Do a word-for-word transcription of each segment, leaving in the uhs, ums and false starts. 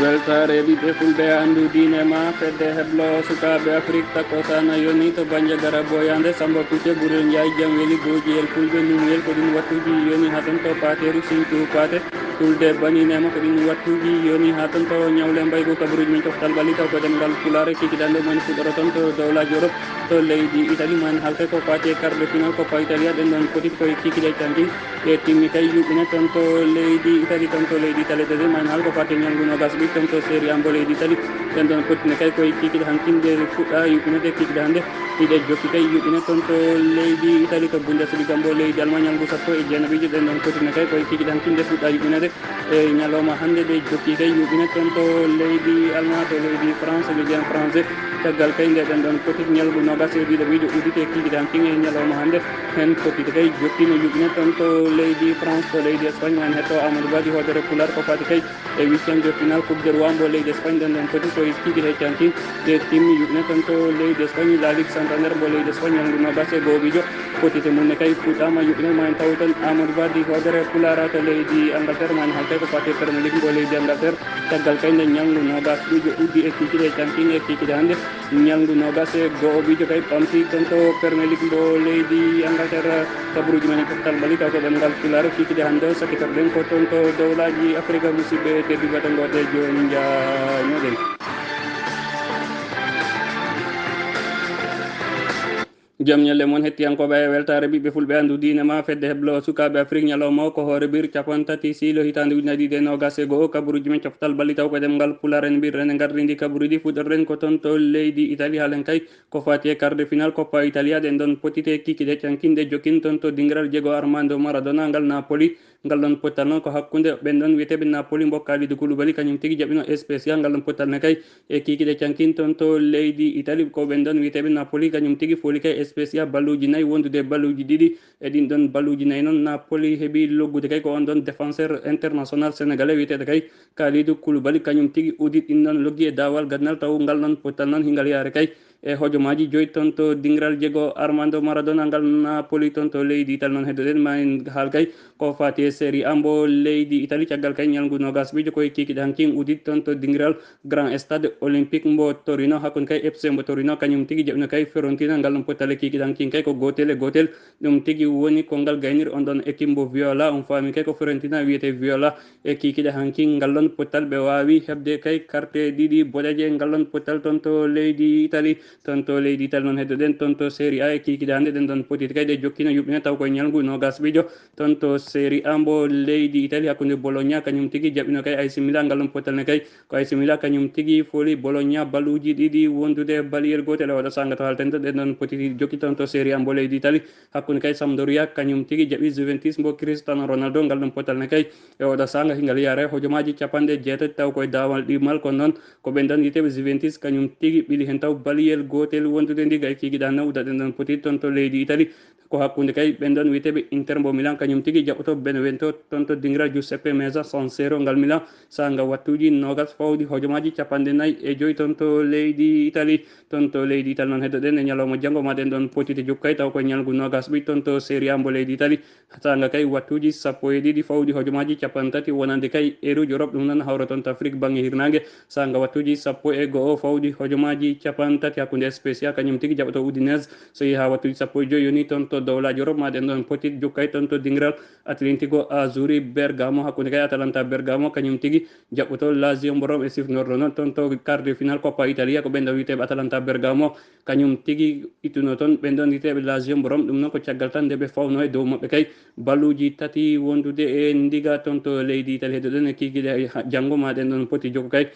Weltaare ɓiɓɓe fulɓe, anndu diine ma, fedde heblo sukaaɓe Afrik, takko sana yoni to bannje gara boyande, Samba Kucce, Burel Njaay, Jam Weli, Boojiyel Fulɓe, Numuyel, ko ɗin wattuuji yoni haa ton to Paateeru, Sinthiou Paate, Tulde, Bani Neema, ko ɗin wattuuji yoni haa ton to Ñawle Mbaygu, kabaruuji men coftal ɓalli taw ko ɗemngal Pulaar, kikiɗe hannde men fuɗɗoro ton to dowlaaji Europe, to leydi Italie, men haalta ko faati e quart de finale Coppa Italia, ɗen ɗon poti koye kikiɗe canki. Ɓe timmi kay yuɓɓine ton to leydi Italie, ton to leydi Italie, ɗe man haalta ko faati e ñalngu noogas ɗiɗi ton to Serie A mbo leydi Italie. Ɗen ɗon pottine kay koye kikiɗe hankin ɗe fuɗɗa yuɓɓinede kikiɗe hannde. Ɗiɗe jokki kay yuɓɓine ton to leydi Italie, to Bundesliga mbo leydi Allemagne, ñalngu sappo e jeenaɓijo. Ɗen ɗon pottine kay koye kikiɗe hankin ɗe fuɗɗa yuɓɓinede e ñalawma hannde. Ɗe jokki kay yuɓɓine ton to leydi Allemagne, to leydi France, Ligue un français. Caggal kay nde ɗen ɗon poti ñalngu noogas e ɗiɗaɓijo udditi e kikiɗe hankin e ñalawma hannde. Heen fokkiti kay jokkino yuɓɓine ton to leydi France, to leydi Espagne, men hetto Amadou Badi hoodere Pulaar ko faati kay e huitième de finale Coupe du Roi mbo leydi Espagne. Ɗen ɗon poti koye kikiɗe canki ɗe timmi yuɓɓine ton to leydi Espagne, La Ligue Santander mbo leydi Espagne, ñalngu noogas e go'oɓijo. Fokkiti mum ne kay fuɗɗaama yuɓɓine, ma en taw ton Amadou Badi hoodere Pulaar to leydi Angleterre, ma en haalta ko faati e Premier League mbo leydi Angleterre. Caggal kay nde ñalngu noogas ɗiɗijo uddi e kikiɗe canki e kikiɗe hannde. Ñalngu noogas e go'oɓijo kay ɓamti ton to Premier League mbo leydi Angleterre. Kabaruuji men e coftal ɓalli taw ko ɗemngal Pulaar, kikiɗe hannde o sakkitorɗen ko ton to dowlaaji Afrika, musidɓe tedduɓe, to ngoɗe jooni njaaynoɗen. Jam ñalle mon hettiyankooɓe e weltaare ɓiɓɓe fulɓe, anndu diine ma, fedde heblo sukaaɓe Afrik, ñalawma o ko hoore bir capantati siilo hitaande ujunaaji ɗiɗi e noogas e go'o, kabaruuji men coftal ɓalli taw ko ɗemngal Pulaar en mbirren e ngarrindi kabaruuji. Fuɗɗorɗen ko ton to leydi Italie, haalen kay ko faati e quart de finale Coppa Italia. Ɗen ɗon potite kikiɗe cankinɗe jokkin ton to dingiral Diego Armando Maradona ngal Napoli. Ngal ɗon pottal noon ko hakkunde ɓen ɗon wiyeteeɓe Napoli mbo Kalidou Koulibaly kañum tigi jaɓino Spezia. Ngal ɗon pottal ne kay e kikiɗe cankin ton to leydi Italie, ko ɓen ɗon wiyeteeɓe Napoli kañum tigi fooli kay Spezia balluuji nayi, wondude balluuji ɗiɗi. E ɗin ɗon balluuji nayi noon Napoli heɓi loggude kay ko on ɗon défenseur international sénégalais wiyeteeɗo kay Kalidou Koulibaly, kañum tigi udit ɗin ɗon loggi e daawal gadnal, taw ngal ɗon pottal noon hingal yaare kay e hojomaaji joyi ton to dingiral Diego Armando Maradona ngal Napoli ton to leydi Italie. Noon heddoɗen ma en haal kay ko faati e Serie A mbo leydi Italie, caggal kay ñalngu noogas ɓijo koye kikiɗe hankin udit ton to dingiral Grand Stade Olympique mbo Torino, hakkunde kay F C mbo Torino kañum tigi jaɓino kay Fiorentina. Ngal ɗon pottal e kikiɗe hankin kay ko gootel e gootel. Ɗum tigi woni ko ngal gayniri on ɗon équipe mbo Viola. On faami kay ko Fiorentina wiyete Viola. E kikiɗe hankin ngal ɗon pottal ɓe waawi heɓde kay karte ɗiɗi boɗeeje. Ngal ɗon pottal ton to leydi Italie, ton to leydi Italie noon heddoɗen ton to Serie A e kikiɗe hannde ɗen ɗon potiti kay ɗe jokkino yuɓɓine taw koye ñalngu noogas ɓijo ton to Serie A mbo leydi Italie hakkunde Bologna kañum tigi jaɓino kay A C Milan. Ngal ɗon pottal ne kay ko A C Milan kañum tigi fooli Bologna balluuji ɗiɗi wondude baliyel gootel. E oɗo saanga to halten ɗo ɗen ɗon potiti jokki ton to Serie A mbo leydi Italie hakkunde kay Sampdoria kañum tigi jaɓi Juventus mbo Cristiano Ronaldo. Ngal ɗon pottal ne kay e oɗo saanga hingal yaare hojomaaji capanɗe jeetati taw koye daawal ɗimmal, kono noon ko ɓen ɗon wiyeteeɓe Juventus kañum tigi ɓili heen taw baliyel gootel wondude ndi gay kikiɗe hannde udaɗen ɗon poti ton to leydi Italie. Ko hakkunde kay ɓen ɗon wiyeteeɓe Inter mbo Milan kañum tigi jaɓoto Benevento ton to dingiral Giuseppe Meazza San Siro ngal Milan. Saanga wattuuji noogas fawɗi hojomaaji capanɗe nayi e joyi ton to leydi Italie. Ton to leydi Italie noon heddoɗen e ñalawma janngo ma ɗen ɗon potite jokkay taw ko ñalngu noogas ɓijo ton to Serie A mbo leydi Italie. Saanga kay wattuuji sappo e ɗiɗi fawɗi hojomaaji capanɗe tati wonande kay eruuji Europe, ɗum noon hawra ton to Afrique bannge hirnaange. Saanga wattuuji sappo e go'o fawɗi hojomaaji capanɗe tati hakkunde Spezia kañum tigi jaɓoto Udinese. So yehi haa wattuuji sappo e joyi yoni ton to dowlaaji Europe ma ɗen ɗon poti jokkay ton to dingiral Atlético Azzurri Bergamo hakkunde kay Atalanta Bergamo kañum tigi jaɓɓoto Lazio mbo Rome e sifnorɗo noon ton to quart de finale Coppa Italia ko ɓen ɗon wiyeteeɓe Atalanta Bergamo kañum tigi ittuno toon ɓen ɗon wiyeteeɓe Lazio mbo Rome. Ɗum noon ko caggal tan nde ɓe fawno e dow maɓɓe kay balluuji tati wondude e ndiga toon to leydi Italie. Heddoɗen e kikiɗe janngo ma ɗen ɗon poti jokko kay.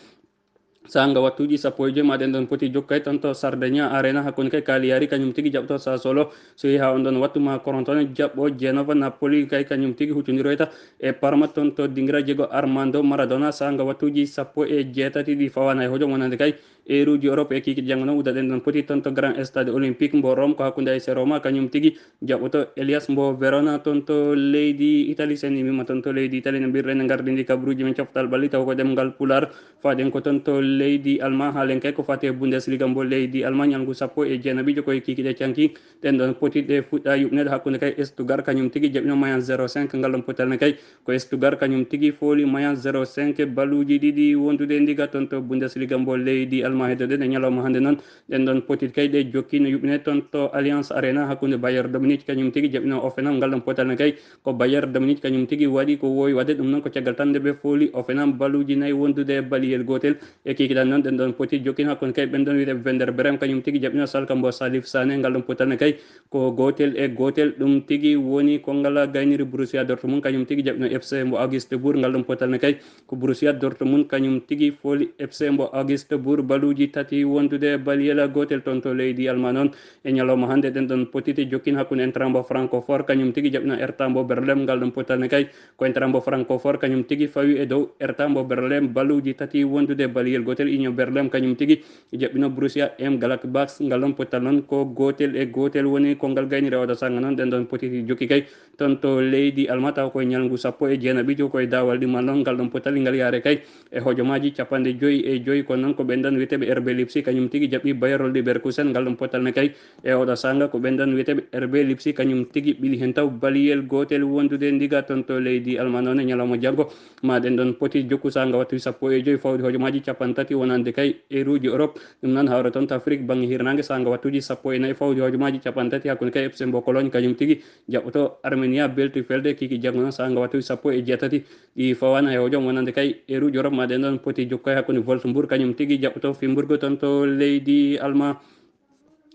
Saanga wattuuji sappo e joy ma ɗen ɗon poti jokko kay toon to Sardegna Arena hakkunde kay Cagliari kañum tigi jaɓɓoto Sassuolo. So yehi haa on ɗon wattu ma Crotone jaɓɓo Genova. Napoli kay kañum tigi huccondiroyta e Parma toon to dingira Diego Armando Maradona. Saanga wattuuji sappo e jeetati ɗi fawaana e hojom wonande kay Eruji Europe e kiiki janngo noon, uddaɗen ɗon poti toon to Grand Stade Olympique mbo Rome, ko hakkunde A S Roma kañum tigi jaɓoto Elias mbo Verona toon to leydi Italie. Sen imima toon to leydi Italie, no mbirɗen e ngardindi kabaruuji men coftal ɓalli, taw ko ɗemngal Pulaar. Faaɗen ko toon to leydi Alma, haalen kay ko faati e Bundesliga mbo leydi Alma, ñalngu sappo e jeenaɓijo ko e kiikiiɗe canki. Ɗen ɗon poti ɗe fuɗɗa yuɓneede hakkunde kay Stuttgart kañum tigi jaɓino Mayence zéro cinq, ngal ɗon potal ne kay ko Stuttgart kañum tigi fooli Mayence zéro cinq, baluuji ɗiɗi wondude ndiga toon to Bundesliga mbo leydi Alma. Heddoɗen e ñalawma hannde noon, ɗen ɗon poti kay ɗe jokki no yuɓɓine toon to Allianz Arena hakkunde Bayern Dominique kañum tigi jaɓino Hoffenheim, ngal ɗon potal ne kay ko Bayern Dominique kañum tigi waɗi ko woowi waɗde. Ɗum noon ko caggal tan nde ɓe fooli Hoffenheim baluuji nayi wondude e baliyel gootel. E kiikiiɗe noon, ɗen ɗon poti jokkin hakkunde kay ɓen ɗon wiyetee Werder Bremen kañum tigi jaɓino Schalke mbo Salif Sané, ngal ɗon potal ne kay ko gootel e gootel. Ɗum tigi woni ko ngal gayniri Borussia Dortmund kañum tigi jaɓino F C mbo Augsburg, ngal ɗon potal ne kay ko Borussia Dortmund kañum tigi fooli F C mbo Augsburg baluuji tati wondude e baliyel gootel toon to leydi Alma noon. E ñalawma hannde ɗen ɗon potiti jokkin hakkunde Eintracht mbo Francfort kañum tigi jaɓino Hertha mbo Berlin, ngal ɗon potal ne kay ko Eintracht mbo Francfort kañum tigi fawi e dow Hertha mbo Berlin baluuji tati wondude e baliyel gootel. Union Berlin kañum tigi jaɓɓino Borussia Mönchengladbach, ngal ɗon potal noon ko gootel e gootel woni ko ngal gayniri. Oɗo saanga noon ɗen ɗon potiti jokki kay toon to leydi Alma, taw koye ñalngu sappo e jeenaɓijo koye daawal ɗimmal noon, ngal ɗon potal ngal yaare kay e hojomaaji capanɗe joyi e joyi. Kono noon ko ɓen ɗon wiyeteeɓe R B Leipzig kañum tigi jaɓɓi Bayer Leverkusen, ngal ɗon potal ne kay e oɗo saanga ko ɓen ɗon wiyeteeɓe R B Leipzig kañum tigi ɓili heen taw baliyel gootel wondude ndiga toon to leydi Alma. Noon e ñalawma janngo ma ɗen ɗon poti jokku saanga wattuuji sappo e joyi fawde hojomaaji capanɗe tati wonande kay eruuji Europe. Ɗum noon hawra toon to Afrique bannge hirnaange saanga wattuuji sappo e nayi fawde hojomaaji capanɗe tati hakkunde kay F C mbo Cologne kañum tigi jaɓɓoto Arminia Bielefeld kiiki janngo noon saanga wattuuji sappo e jeetati ɗi fawaana e hojom wonande kay eruuji Europe. Ma ɗen ɗon poti jokku kay hakkunde Wolfsburg kañum tigi jaɓɓoto Fribourg toon to leydi Alma.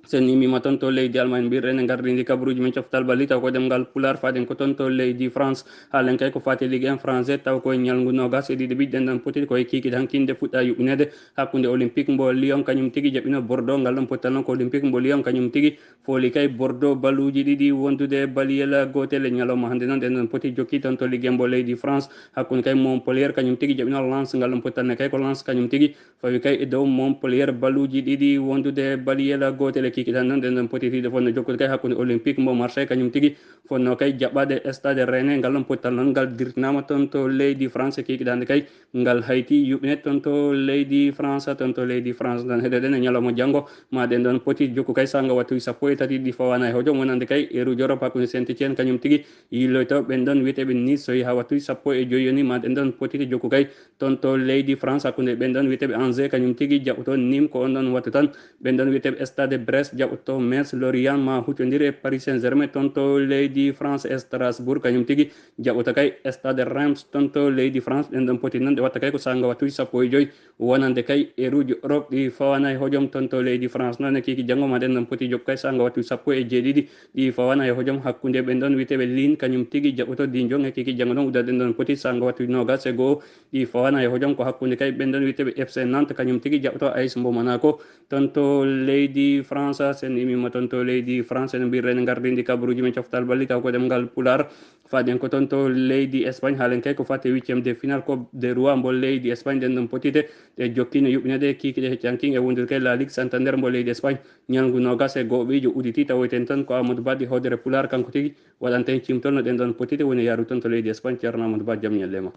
Sen imima toon to leydi Alma, en mbirɗen e ngardindi kabaruuji men coftal ɓalli, taw ko ɗemngal Pulaar. Faaɗen ko toon to leydi France. Haalen kay ko faati Ligue un français, taw ko e ñalngu noogas e ɗiɗi ɓiɗɗen ɗon poti ko e kiikiiɗe hankin nde fuɗɗa yuɓɓineede hakkunde Olympique mbo Lyon kañum tigi jaɓɓino Bordeaux, ngal ɗon potal noon ko Olympique mbo Lyon kañum tigi fooli kay Bordeaux baluuji ɗiɗi wondude e baliyel gootel. E ñalawma hannde noon ɗen ɗon poti jokki toon to Ligue un mbo leydi France hakkunde kay Montpellier kañum tigi jaɓɓino Lens, ngal ɗon potal ne kay ko Lens kañum tigi fawi kay e dow Montpellier baluuji ɗiɗi wondude baliyel gootel. E kiikiiɗe noon ɗen ɗon poti fiide fonno jokkude kay hakkunde Olympique mbo Marseille kañum tigi fonno kay jaɓɓaade Stade Rennais, ngal ɗon potal noon ngal dirtinaama toon to leydi France. E kiikiiɗe hannde kay ngal hayti yuɓɓine toon to leydi France, toon to leydi France. Ɗon heɗoɗen e ñalawma janngo ma ɗen ɗon poti jokku kay saanga wattuuji sappo e tati ɗi fawaana e hojom wonande kay eruuji Europe hakkunde Saint-Étienne kañum tigi yilloyto ɓen ɗon wiyeteeɓe Nice, so yehi haa wattuuji sappo e joyi yoni ma ɗen ɗon potiti jokku kay toon to leydi France hakkunde ɓen ɗon wiyeteeɓe Angers kañum tigi jaɓɓoto Nîmes, ko on ɗon wattu tan ɓen ɗon wiyeteeɓe Stade Brest jaɓɓoto Metz, Lorient ma huccondire e Paris Saint-Germain toon to leydi France. Strasbourg kañum tigi jaɓɓoto kay Stade Reims toon to leydi France. Ɗen ɗon poti noon ɗe watta kay ko saanga wattuuji sappo e joyi wonande kay eruuji Europe ɗi fawaana e hojom toon to leydi France. Noon e kiiki janngo ma ɗen ɗon poti jokku kay saanga wattuuji sappo e jeeɗiɗi ɗi fawaana e hojom hakkunde ɓen ɗon wiyeteeɓe Lille kañum tigi jaɓɓoto Dijon. E kiiki janngo ɗon udda ɗen ɗon poti saanga wattuuji noogas e go'o ɗi fawaana e hojom ko hakkunde kay ɓen ɗon wiyeteeɓe F C Nantes kañum tigi jaɓɓoto A S mbo Monaco toon to leydi France. Sen imima toon to leydi France, en mbirɗen e ngardindi kabaruuji men coftal ɓalli, taw ko ɗemngal Pulaar. Faaɗen ko toon to leydi Espagne, haalen kay ko faati e huitième de finale Coupe des Rois mbo leydi Espagne. Ɗen ɗon potite ɗe jokki no yuɓɓineede kiikiiɗe heccankin e wondude kay La Ligue Santander mbo leydi Espagne. Ñalngu noogas e go'o ɓiijo uditi, tawoyten toon ko Amadou Ba ɗi hoodere Pulaar, kanko tigi waɗanta en cimtol no ɗen ɗon potite woni yaaru toon to leydi Espagne. Ceerno Amadou Ba, jam ñalle ma.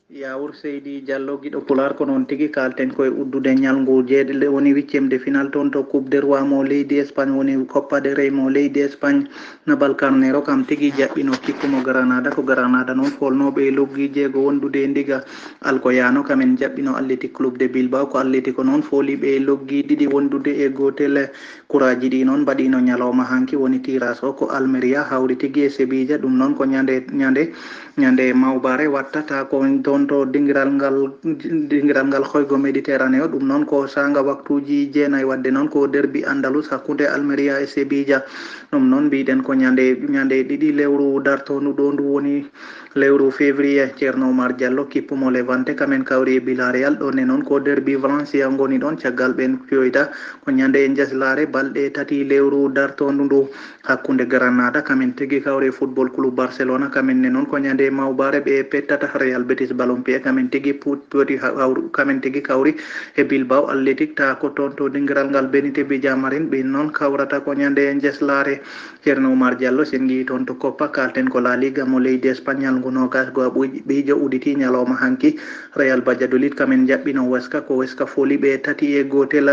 Yaawur Seydi Diallo, giɗo Pulaar, ko noon tigi. Kaalten koye uddude ñalngu jeeɗiɗi, woni huitième de finale toon to Coupe des Rois mo leydi Espagne, woni Copa del Rey mo leydi Espagne. Nabalcarnero kam tigi jaɓɓino kippu mo Granada. Ko Granada noon foolnooɓe e loggi jeego wondude e ndiga Alcoyano, kamen jaɓɓino Athletic Club de Bilbao. Ko Atletico noon fooliiɓe e loggi ɗiɗi wondude e gootel. Kuraaji ɗi noon mbaɗiino ñalawma hanki, woni tirage o, ko Almeria hawri tigi e Sevilla. Ɗum noon ko ñande, ñande, ñande mawbare wattata ko toon to dingiral ngal, dingiral ngal hoygo Méditerranée o. Ɗum noon ko saanga waktuuji jeenayi, waɗde noon ko derbi Andalus hakkunde Almeria e Sevilla. Ɗum noon mbiɗen ko ñande, ñande ɗiɗi lewru dartoondu ɗo, ndu woni lewru février. Ceerno Oumar Diallo, kippu mo Levante, kamen kawri e Villarreal. Ɗon ne noon ko derbi Valencia ngoni ɗon, caggal ɓen piyoyta ko ñande e njaslaare balɗe tati lewru dartoondu ndu hakkunde Granada, kamen tigi kawri e Football Club Barcelona. Kamen ne noon ko ñande mawbare ɓe pettata Real Betis Balompier kamen tigi put poti hawru kamen tigi kawri e Bilbao Athletic ta ko toon to dingiral ngal Benite Villamarin ɓin noon kawrata ko ñande njeslaare. Ceerno Oumar Diallo sen ngi toon to Koppa kalten ko La Liga mo leydi Espagnol ngu nogas go ɓiijo uditi ñalawma hanki. Real Valladolid kamen jaɓɓino Huesca ko Huesca fooli ɓe tati e gotel.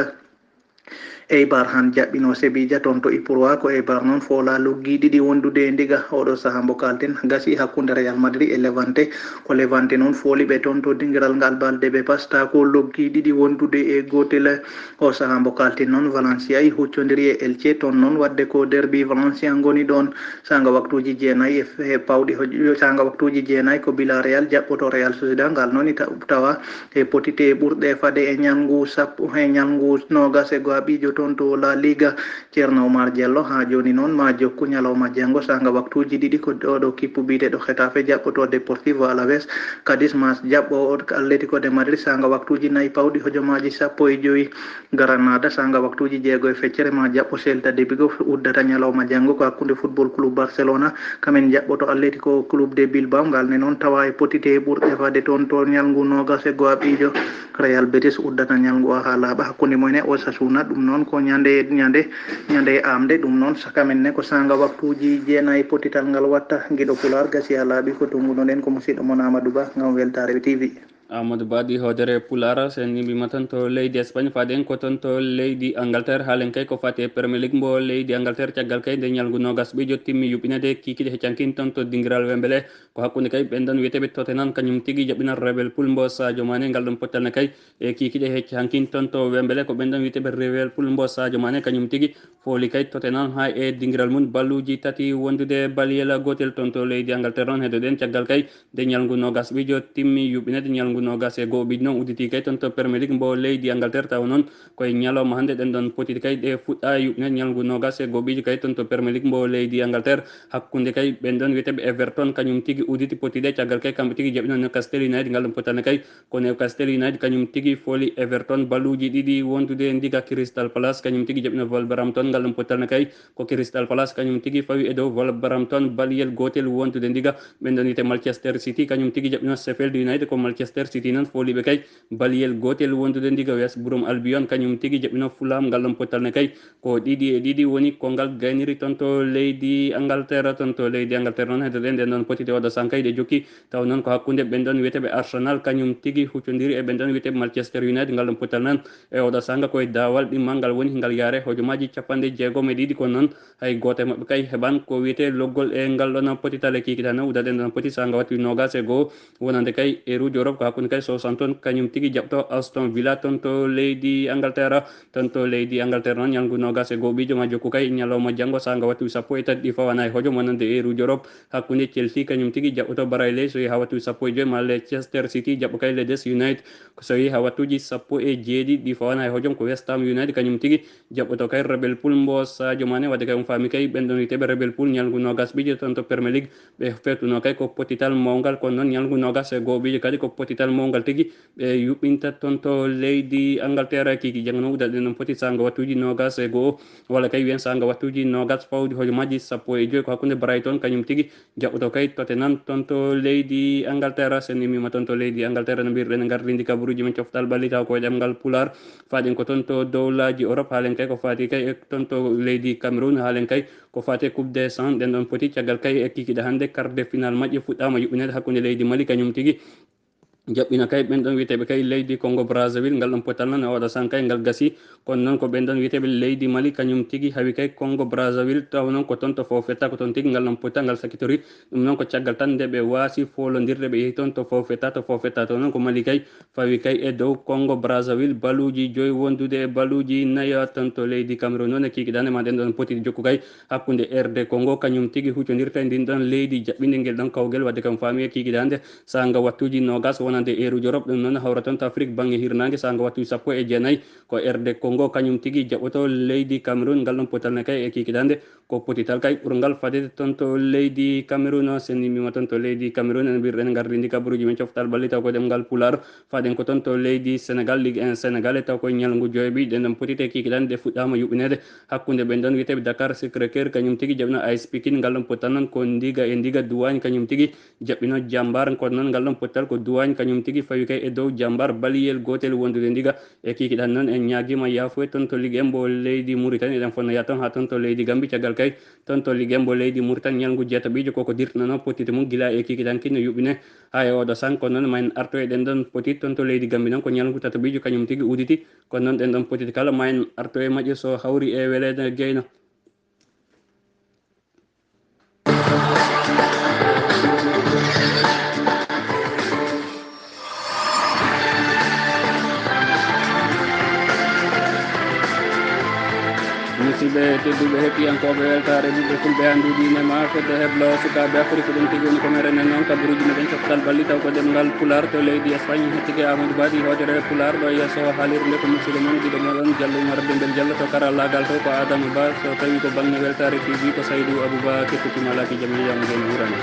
Eibar han jaɓɓino Sevilla toon to Ipurwa ko Eibar noon foola loggi ɗiɗi wondude e ndiga oɗo saha mbo kalten gasi hakkunde Real Madrid e Levante. Ko Levante noon fooli ɓe toon to dingiral ngal balde ɓe pasta ko loggi ɗiɗi wondude e gotel. O saha mbo kalten noon Valencia e huccodiri e Elche toon noon wadde ko derbi Valencia ngoni ɗoon. Sanga waktuji jeenayi e pawɗi sanga waktuji jeenayi ko Villarreal jaɓɓoto Real Sociedad ngal noon tawa e potite ɓurɗe fade e ñalngu sappo e ñalngu nogas e goaɓijo toon to La Liga. Ceerno Oumar Diallo ha joni noon ma jokku ñalawma janngo sanga waktuji ɗiɗi ko oɗo kippu biyeteɗo Getafe jaɓɓoto Deportivo Alaves. Kadis ma jaɓɓo Atletico de Madrid sanga waktuji nayi pawɗi hojomaji sappo e joyi. Granada sanga waktuji jeego e feccere ma jaɓɓo Celta de Vigo uddata ñalawma janngo ko hakkunde Football Club Barcelona. Kamen jaɓɓoto Atletico Club de Bilbao ngal ne noon tawa e potite ɓurɗe fade toon to ñalngu nogas e goaɓijo. Real Betis uddata ñalngu o ha laaɓa hakkunde mumen e Osasuna ɗum noon ko ñande ñande ñande amde ɗum noon sakamen ne ko sanga waktuji jeenayi potital ngal watta. Giɗo Pulaar gasi ha laaɓi ko tungunoɗen ko musidɗo mon Amadou Ba ngam weltaare T V. Amadou Ba ɗi hoodere Pulaar sen mbima toon to leydi Espagne faaden ko toon to leydi Angleterre haalen kay ko fati e Premier League mbo leydi Angleterre caggal kay nde ñalngu nogas ɓijo timmi yuɓɓinede kikiɗe heccankin toon to dingiral Wembley. Ko hakkunde kay ɓen ɗon wiyeteɓe Tottenham kañum tigi jaɓɓinat Liverpool mbo Sadio Mané ngal ɗon pottal ne kay e kikiɗe heccankin toon to Wembley ko ɓen ɗon wiyeteɓe Liverpool mbo Sadio Mané kañum tigi fooli kay Tottenham ha e dingiral mum balluji tati wondude baliyel gotel toon to leydi Angleterre noon heddoɗen caggal kay nde ñalngu nogas ɓijo timmi yuɓɓinede ñalngu nogas e go'o ɓijo noon udditi kay toon to Premier League mbo leydi Angleterre tawa noon koye ñalawma hannde ɗen ɗon poti kay ɗe fuɗɗa yuɓɓinede ñalngu nogas e go'o ɓijo kay toon to Premier League mbo leydi Angleterre hakkunde kay ɓen ɗon wiyeteɓe Everton kañum tigi udditi poti ɗe caggal kay kamɓe tigi jaɓɓino Newcastle United ngal ɗon pottal ne kay ko Newcastle United kañum tigi fooli Everton balluji ɗiɗi wondude ndiga Crystal Palace kañum tigi jaɓɓino Wolverhampton ngal ɗon pottal ne kay ko Crystal Palace kañum tigi fawi e dow Wolverhampton baliyel gotel wondude ndiga ɓen ɗon wiyete Manchester City kañum tigi jaɓɓino Sheffield United ko Manchester City noon fooliɓe kay baliyel gotel wondude ndiga West Brom Albion kañum tigi jaɓɓino Fulham ngal ɗon pottal ne kay ko ɗiɗi e ɗiɗi woni ko ngal gayniri toon to leydi Angleterre toon to leydi Angleterre noon heddoɗen nden ɗon potite oɗo sankay ɗe jokki taw noon ko hakkunde ɓen ɗon wiyeteɓe Arsenal kañum tigi huccodiri e ɓen ɗon wiyeteɓe Manchester United ngal ɗon pottal noon e oɗo sanga koye dawal ɗimmal ngal woni ngal yaare hojomaji capanɗe jeegom e ɗiɗi ko noon hay goto e maɓɓe kay heɓan ko wiyete loggol e ngal ɗon potitale kikitane udaɗen ɗon poti sanga watti nogas e goho wonande kay e rouge Europe ko hakkunde kay Southampton kañum tigi jaɓto Aston Villa toon to leydi Angleterre toon to leydi Angleterre noon ñalngu nogas e goho ɓijo ma jokku kay ñalawma janngo sanga watti sappo e tati ɗi fawana e hojom wonande e rouge Europe hakkunde Chelsea kañum tigi jaɓɓoto Burnley so yehi ha wattuji sappo e joyi ma Leicester City jaɓɓo kay Leeds United so yehi ha wattuji sappo e jeeɗiɗi ɗi fawana e hojom ko West Ham United kañum tigi jaɓɓoto kay Liverpool mbo Sadio Mané wadde kay on faami kay ɓen ɗon witeɓe Liverpool ñalngu nogas ɓijo toon to Premier League ɓe fewtuno kay ko pottital mawngal kono noon ñalngu nogas e goho ɓijo kadi ko pottital mawngal tigi ɓe yuɓɓinta toon to leydi Angleterre kiki jangano udaɗen ɗon poti sanga wattuji nogas e goho walla kay wiyen sanga wattuji nogas fawdi hojomaaji sappo e joyi ko hakkunde Brighton kañum tigi jaɓɓoto kay Tottenham toon to leydi Angleterre sen immima toon to leydi Angleterre no mbirɗen gardindi kabaruji men coftal ɓalli taw koye ɗemngal Pulaar faɗen ko toon to dowlaji Europe haalen kay ko fati kay e toon to leydi Cameroun haalen kay ko fati e coupe des cent ɗen ɗon poti caggal kay e kikiɗe hannde quart de final majje fuɗɗama yuɓɓinede hakkunde leydi Mali kañum tigi jaɓɓina kay ɓen ɗon wiyeteɓe kay leydi Congo Brazzaville ngal ɗon potal noon e oɗo san kay ngal gasi kono noon ko ɓen ɗon wiyeteɓe leydi Mali kañum tigi hawi kay Congo Brazzaville taw noon ko toon to fof fetta ko toon tigi ngal ɗon potal ngal sakitori ɗum noon ko caggal tan nde ɓe waasi folondirde ɓe yehi toon to fof fetta to fof fetta to noon ko Mali kay fawi kay e dow Congo Brazzaville baluuji joyi wondude e baluuji nayo tan to leydi Cameroun noon e kikiɗande ma ɗen ɗon poti jokku kay hakkunde R D Congo kañum tigi huccodirta e ndin ɗon leydi jaɓɓinde ngel ɗon kawgel wadde kam faami e kikiɗande sanga wattuji nogas wonande eru Europe ɗum noon hawra toon to Afrique bangge hirnange sanga wattuji sappo e jeenayi ko R D Congo kañum tigi jaɓɓoto leydi Cameroun ngal ɗon potal ne kay e kikiɗande ko potital kay ɓurgal fadede toon to leydi Cameroun sen immima toon to leydi Cameroun en mbirɗen gardindi kabaruji men coftal ɓalli taw ko ɗemngal Pulaar faɗen ko toon to leydi Sénégal Ligue un Sénégal e taw koye ñalngu joyɓi ɗen ɗon potite kikiɗande ɗe fuɗɗama yuɓɓinede hakkunde ɓen ɗon wiyeteɓe Dakar Sacré-Cœur kañum tigi jaɓɓino A S Pikine ngal ɗon pottal noon ko ndiga e ndiga Duwagne kañum tigi jaɓɓino Jambar kono noon ngal ɗon pottal ko Duwagne kañum tigi fawi kay e dow Jambar baliyel gootel wondude ndiga. E kikiɗan noon, en ñaagiima yaafuye toon to Ligembo leydi Muritani. Eɗen fonnaya toon haa toon to leydi Gambi. Caggal kay, toon to Ligembo leydi Muritani, ñalngu jeetaɓiijo, koko dirtinanoo potite mum gila e kikiɗan kinno yuɓɓine haa e oɗo sahaa. Kono noon, ma en artoye ɗen ɗon potite toon to leydi Gambi noon, ko ñalngu tataɓiijo kañum tigi uditi. Kono noon, ɗen ɗon potite kala, ma en artoye majje so hawri e weleede geyno. Musidɓe tedduɓe, hettiyankooɓe weltaare ɓiɓɓe fulɓe, anndude ine ma fedde heblo sukaaɓe Afrik, ɗum tigi woni ko meɗen noon kabaruuji meɗen coftal ɓalli taw ko ɗemngal Pulaar to leydi Espagne. Hettike Amadou Badi hoodere Pulaar ɗo yeeso haalirde ko musidɗo mon giɗo moɗon Diallo Umar Dembel Diallo, to karallaagal to ko Adama Ba, so tawi ko bannge weltaare T V ko Saydou Abouba keppitima laaki jam e jam ngeen wurani.